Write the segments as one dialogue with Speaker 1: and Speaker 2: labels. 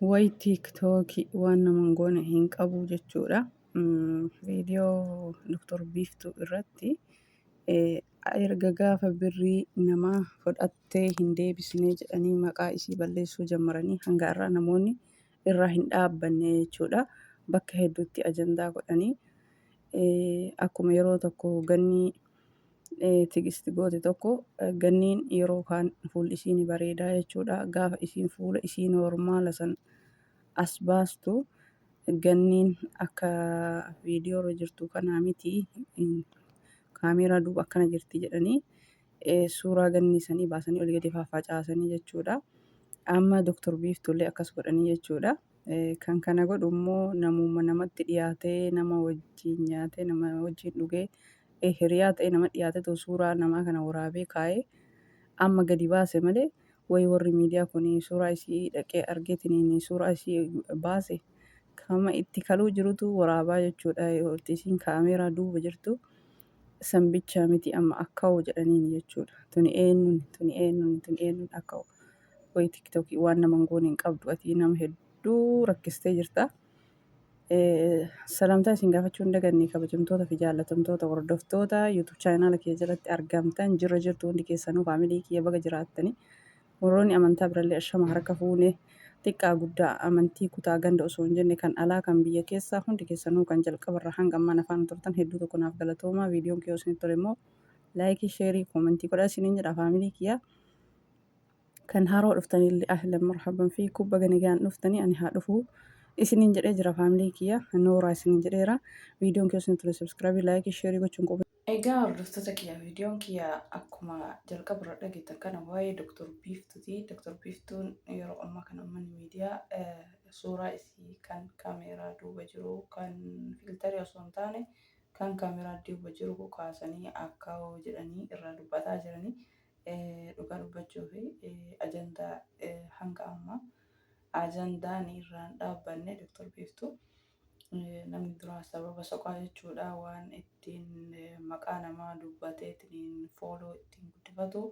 Speaker 1: Way tiiktookii waan nama hin goone hin qabu jechuudha. Viidiyoo Dr. Biiftuu irratti erga gaafa birrii namaa fudhattee hin deebisnee jedhanii maqaa isii balleessuu jammaranii hanga har'aa namoonni irraa hin dhaabbanne jechuudha. Bakka hedduutti ajandaa godhanii akkuma yeroo tokko gannii Tigist goote tokko ganniin yeroo kaan fuulli isii ni bareedaa jechuudha. Gaafa isiin fuula isii noormaala san as baastu ganniin akka viidiyoo irra jirtu kanaa miti kaameeraa duuba akkana jirti jedhanii suuraa gannii sanii baasanii olii gadi fafacaasanii jechuudha. Amma Dr. Biiftuullee akkas godhanii jechuudha. Kan kana godhu immoo namuma namatti dhiyaatee nama wajjin nyaatee nama wajjin dhugee hiriyaa ta'ee nama dhiyaatetu suuraa namaa kana waraabee kaa'ee amma gadi baase malee wayi warri miidiyaa kun suuraa isii dhaqee argeetiniin suuraa isii baase kama itti kaluu jirutu waraabaa jechuudha. Isiin kaameeraa duuba jirtu san bichaa miti amma akka'u jedhaniin jechuudha. Tuni eenyuun tuni eenyuun tuni eenyuun akka'u wayi tiktookii waan nama hin goone hin qabdu ati nama hedduu rakkistee jirta. Salamtaa isin gaafachuu hin daganne kabajamtoota fi jaallatamtoota hordoftoota YouTube chaanaala kiyya jalatti argamtan jirra jirtu hundi keessanuu faamilii kiyya baga jiraattanii warroonni amantaa birallee ashama harka fuune xiqqaa guddaa amantii kutaa ganda osoo hin jenne kan alaa kan biyya keessaa hundi keessanuu kan jalqabarra hanga ammaa na faana turtan hedduu tokko naaf galatoomaa viidiyoon kiyya isinitti tole immoo laayikii sheerii koomentii godhaa isiniin jedha faamilii kiyya. Kan haroo dhuftanillee ahlan marhaban fi kubba nagaan dhuftanii ani haa dhufu isiniin jedhee jira faamilii kiyya nooraa isiniin jedheera viidiyoon kiyya isin ture subscribe like share gochuun qofa. Egaa hordoftoota kiyya viidiyoon kiyya akkuma jalqaba irra dhageettan kana waa'ee Dr. Biiftuuti. Dr. Biiftuun yeroo ammaa kana uummanni miidiyaa suuraa isii kan kaameeraa duuba jiru kan fiiltarii osoo hin taane kan kaameeraa duuba jiru kaasanii akka jedhanii irraa dubbataa jiranii. Dhugaa dubbachuuf ajandaa hanga ammaa ajandaan irraa hin dhaabbanne Dr. Biiftuu namni duraa sababa soqaa jechuudha waan ittiin maqaa namaa dubbatee ittiin fooloo ittiin guddifatu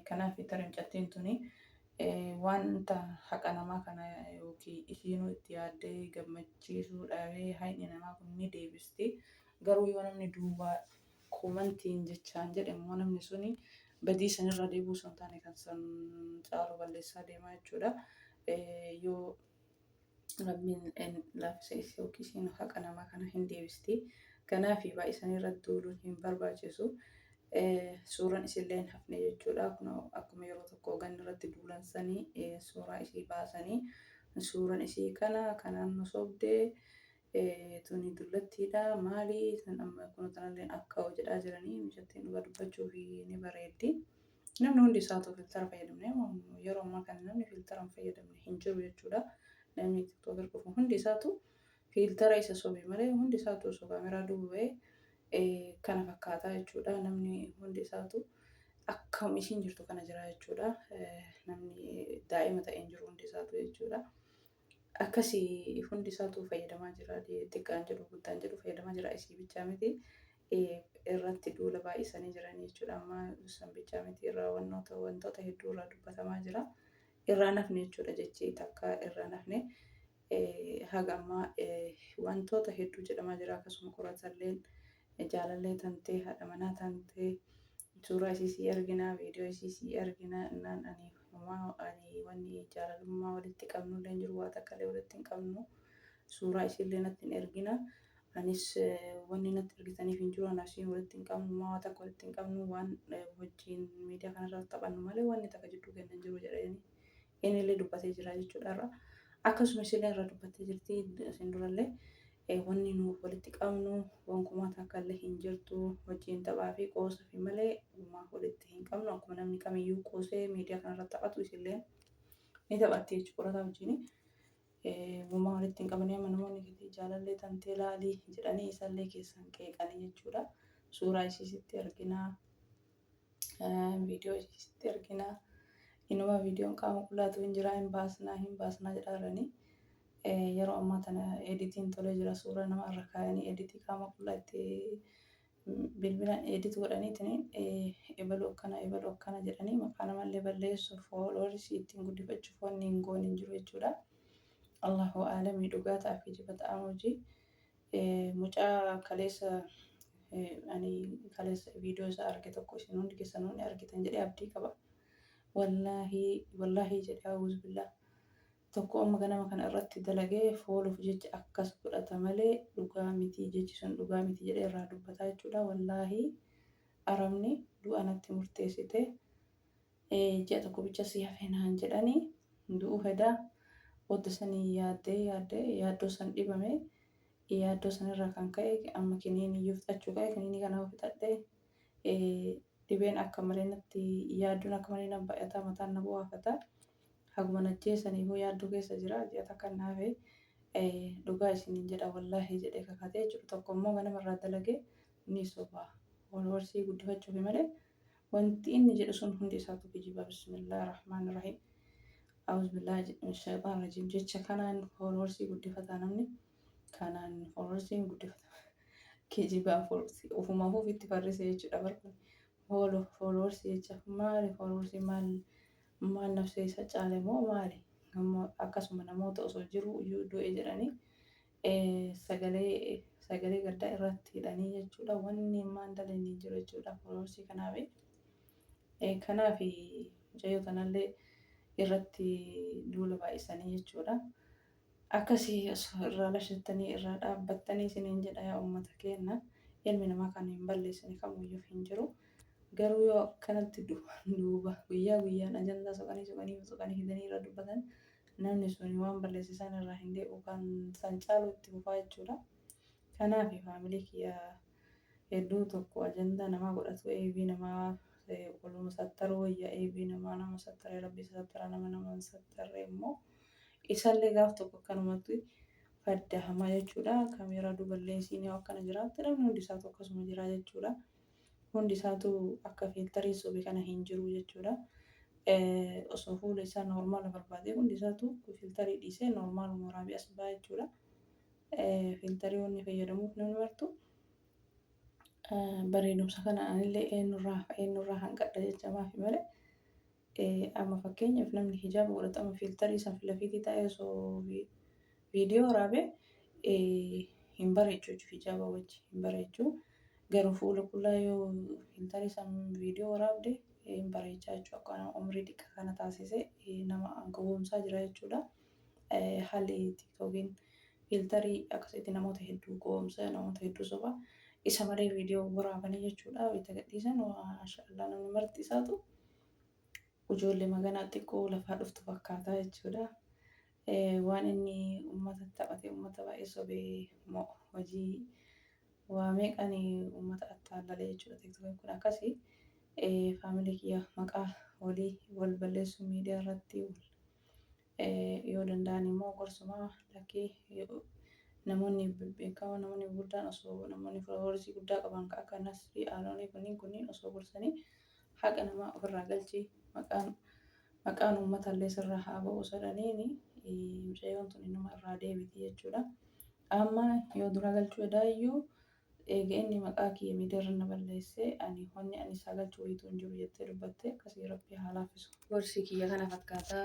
Speaker 1: kanaaf tarii mucattiin tuni wanta haqa namaa kana yookiin isiinuu itti yaaddee gammachiisuu dhabee hayni namaa kun ni deebisti garuu yoo namni duubaa koomantiin jechaan jedhe immoo namni suni badii sanirraa deebi'uu osoo hin taane kan san caalu balleessaa deemaa jechuudha. Yoo rabbiin laaffise isii yookiin isiin haqa namaa kana hin deebisti. Kanaaf baay'isanii irratti duuluun hin barbaachisu. Suuraan isillee hin hafne jechuudha. Kun akkuma yeroo tokko ganni irratti duulan sanii suuraa isii baasanii suuraan isii kana kanaan nu sobdee Tuni dullattiidha maali tan amma kun tanalleen akka jedhaa jiranii mucattiin dhugaa dubbachuuf ni bareeddi. Namni hundi isaatu filtara fayyadamne yeroo ammaa kana namni filtara hin fayyadamne hin jiru jechuudha. Namni tiktookir dhufu hundi isaatu filtara isa sobe malee hundi isaatu osoo kaameraa duuba ba'ee kana fakkaataa jechuudha. Namni hundi isaatu akkam isiin jirtu kana jira jechuudha. Namni daa'ima ta'e hin jiru hundi isaatu jechuudha. Akkasi hundi isaatu fayyadamaa jira. Xiqqaan jedhu guddaan jedhu fayyadamaa jira. Isii bichaa miti irratti duula baay'isanii jiran jechuudha. Amma san bichaa miti irraa wannoota wantoota hedduu irraa dubbatamaa jira. Irraa nafne jechuudha jechi takka irraa nafne. Haga ammaa wantoota hedduu jedhamaa jira. Akkasuma qoratalleen jaalallee tantee haadha manaa tantee suuraa isii sii argina viidiyoo isii sii argina innaan ani homaa ani wanni jaalalummaa walitti qabnu illee hin jiru waa takka illee walitti hin qabnu suuraa isii illee natti hin ergina anis wanni natti ergitaniif hin jiru anaaf isiin walitti hin qabnu homaa waa takka walitti hin qabnu waan wajjin miidiyaa kanarra taphannu malee wanni takka jidduu kenna hin jiru jedhanii Innillee dubbatee jira jechuudha irra. Akkasuma isillee irra dubbattee jirti isin durallee wanni nu walitti qabnu gonkumaa takka illee hin jirtu wajjin taphaa fi qoosa fi malee uumaa walitti hin qabnu akkuma namni kamiyyuu qoosee miidiyaa kanarra taphatu isillee ni taphatti jechuudha qorataa wajjin. Uumaa walitti hin qabanii amma namoonni gatii jaalallee tantee laalii jedhanii isallee keessan qeeqanii jechuudha. Suuraa isiisitti arginaa. Viidiyoo isitti argina. Inuma viidiyoon qaama qullaatu hin jira hin baasnaa hin baasnaa jedhaa jiranii. Yeroo ammaa tana editiin tolee jira suuraa nama irra kaayanii editii qaama qullaa itti bilbilaan edit godhaniitiin ebaluu akkana ebaluu akkana jedhanii maqaa namallee balleessuuf fooloorsii ittiin guddifachuuf wanni hin goone hin jiru jechuudha. Allahu aalamii dhugaa ta'a kijiba ta'a hojii mucaa kaleessa ani kaleessa viidiyoo isaa arge tokko isin hundi keessanuu ni argitan jedhee abdii qaba. Wallaahi wallaahi jedhee auzubillah tokko amma ganama kana irratti dalagee fooluuf jecha akkas godhata malee dhugaa miti jechi sun dhugaa miti jedhee irraa dubbataa jechuudha. Wallaahi arabni du'a natti murteessite ji'a tokko bicha si hafe naan jedhani du'uu hedaa wadda sanii yaaddee yaaddee yaaddoo san dhibame yaaddoo sanirraa kan ka'e amma kiniinii iyyuu fixachuu ka'e kiniinii kana fixadhee dhibeen akka malee natti yaaddoon akka malee na baay'ata mataan na bu'aafata haguma na ajjeesaniifuu yaaddoo keessa jira ji'a takka na hafe dhugaa isiniin jedha wallaahi jedhee kakatee jechuudha tokko immoo ganama irraa dalagee ni soba followersii guddifachuufi malee wanti inni jedhu sun hundi isaatu kijiba bismillaahi rahmaani rahiim auzubillahi min rajiim jecha kanaan followersii guddifataa namni kanaan followersiin guddifata kijibaan ofumaafuu ofitti farrise jechuudha barkun followersii jecha maali followersii maal maal nafsee isa caale moo maali akkasuma namoota osoo jiru iyyuu du'e jedhanii sagalee sagalee gaddaa irratti hidhanii jechuudha wanni maan dalagni hin jiru jechuudha followersii kanaaf kanaaf mucayyoo tanallee irratti duula baay'isanii jechuudha. Akkasii osoo irraa lashattanii irraa dhaabbattanii isiniin jedha yaa uummata keenya ilmi namaa kan hin balleessine kamuyyuu hin jiru. Garuu yoo akkanatti duuba guyyaa guyyaan ajandaa soqanii soqanii soqanii fidanii irra dubbatan namni sun waan balleesse san irraa hin deebi'u kan san caalu itti fufaa jechuudha. Kanaaf faamilii kiyya hedduu tokko ajandaa namaa godhatu eebii namaa waluma sattaruu wayya eebii namaa nama sattaree rabbi isa sattara nama nama hin sattarre immoo isallee gaaf tokko akkanumatti faddahamaa jechuudha. Kaameeraa duuballee isiin yoo akkana jiraatte namni hundi isaatu akkasuma jira jechuudha. Hundi isaatu akka fiiltarii sobe kana hin jiru jechuudha. Osoo fuula isaa noormaala barbaadee hundi isaatu fiiltarii dhiisee noormaaluma waraabee as ba'a jechuudha. Fiiltarii wanni fayyadamuuf namni martu bareedumsa kana anillee eenyurraa eenyurraa hanqadha jecha maafi malee amma fakkeenyaaf namni hijaaba godhatu amma fiiltarii san filafiitii taa'ee osoo viidiyoo waraabee hin bareechu jechuudha hijaaba wajji hin bareechu. Garuu fuula qullaa yoo fiiltarii san viidiyoo waraabde hin bareechaa jechuudha. Akka nama umrii xiqqaa kana taasise nama gowwoomsaa jira jechuudha. Haalli tiktookiin fiiltarii akkasitti namoota hedduu gowwoomsa namoota hedduu soba isa malee viidiyoo waraabanii jechuudha. Itti gadhiisan maashaallah namni marti isaatu ijoollee maganaa xiqqoo lafaa dhuftu fakkaata jechuudha. Waan inni uummata taphate uummata baay'ee sobee hojii waa meeqan uummata attaallalee jechuudha. Tiktookiin kun akkasii faamilii kiyya maqaa walii wal balleessuu miidiyaa irratti yoo danda'an immoo gorsuma lakkii namoonni bebbeekamoo namoonni guddaan osoo namoonni followersii guddaa qaban akka Nasrii Aaloonii kunniin kunniin osoo gorsanii haqa namaa ofirraa galchi maqaan maqaan uummatallee sirraa haa ba'u jedhaniini mucayyoon tun inuma irraa deebiti jechuudha. Amma yoo dura galchuu edaayyuu eega inni maqaa kiyya miidiyaarra na balleesse ani wanni ani isaa galchu wayituu hin jiru jettee dubbatte akkasii rabbi haa laaffisu. Gorsi kiyya kana fakkaata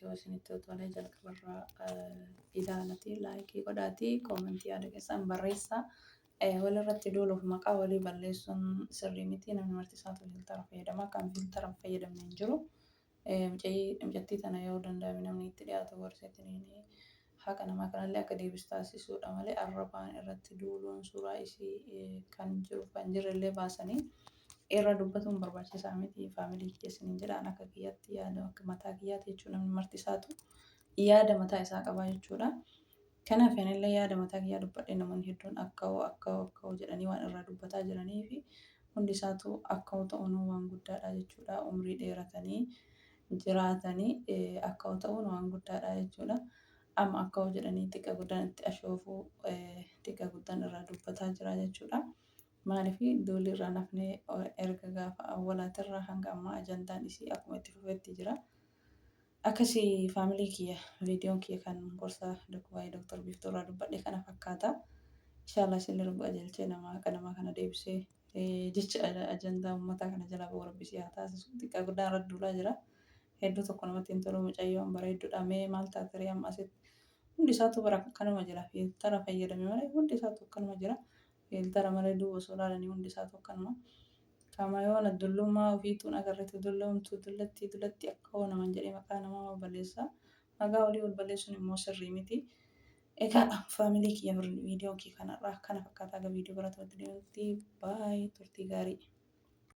Speaker 1: yoo isinitti tolee jalqabarraa ilaalati laayikii godhaati koomentii yaada keessan barreessaa. Walirratti duuluuf maqaa walii balleessuun sirrii miti namni marti isaatu fiiltara fayyadama kan fiiltara hin fayyadamne hin jiru. Mucattii tana yoo danda'ame namni itti dhiyaatu gorseetiin haqa namaa kanallee akka deebisu taasisuudha malee arrabaan irratti duuluun suuraa isii kan jiru kan jirrellee baasanii irra dubbatuun barbaachisaa miti faamilii keessaniin jedhaan akka kiyyaatti yaada akka mataa kiyyaatti jechuun namni marti isaatu yaada mataa isaa qabaa jechuudha. Kanaaf anillee yaada mataa kiyyaa dubbadhee namoonni hedduun akka'oo akka'oo akka'oo jedhanii waan irraa dubbataa jiranii fi hundi isaatu akka'oo ta'uun waan guddaadha jechuudha. Umrii dheeratanii jiraatanii akka'oo ta'uun waan guddaadha jechuudha. Amma akka'oo jedhanii xiqqa guddaan itti ashoofuu xiqqa guddaan irraa dubbataa jira jechuudha. Maaliif duulli irraa nafnee erga gaafa awwalaatirraa hanga ammaa ajandaan isii akkuma itti fufetti jira. Akkasi faamilii kiyya viidiyoon kiyya kan gorsa waa'ee Dr. Biiftuu irraa dubbadhe kana fakkaata. Inshallah isin rabbi qajeelchee nama haqa namaa kana deebisee jecha ajandaa uummataa kana jalaa ba'u rabbi si haa taasisu. Xiqqaa guddaan irra duulaa jira. Hedduu tokko namatti hin tolu mucayyoon bareedduudha mee maal taate ree amma asitti. Hundi isaatu bara akkanuma jira. Fiiltara fayyadame malee hundi isaatu akkanuma jira. Fiiltara malee duuba osoo ilaalanii hundi isaatu akkanuma. Kama yoona dullummaa ofiituun agarreetu dulloomtuu dullattii dullatti akka hoo naman jedhee maqaa namaa balleessa. Maqaa olii ol balleessuun immoo sirrii miti. Egaa faamilii kiyya viidiyoon kiyya kanarraa kana fakkaata. Aga viidiyoo biraatti walitti deebinutti baay'ee turtii gaarii.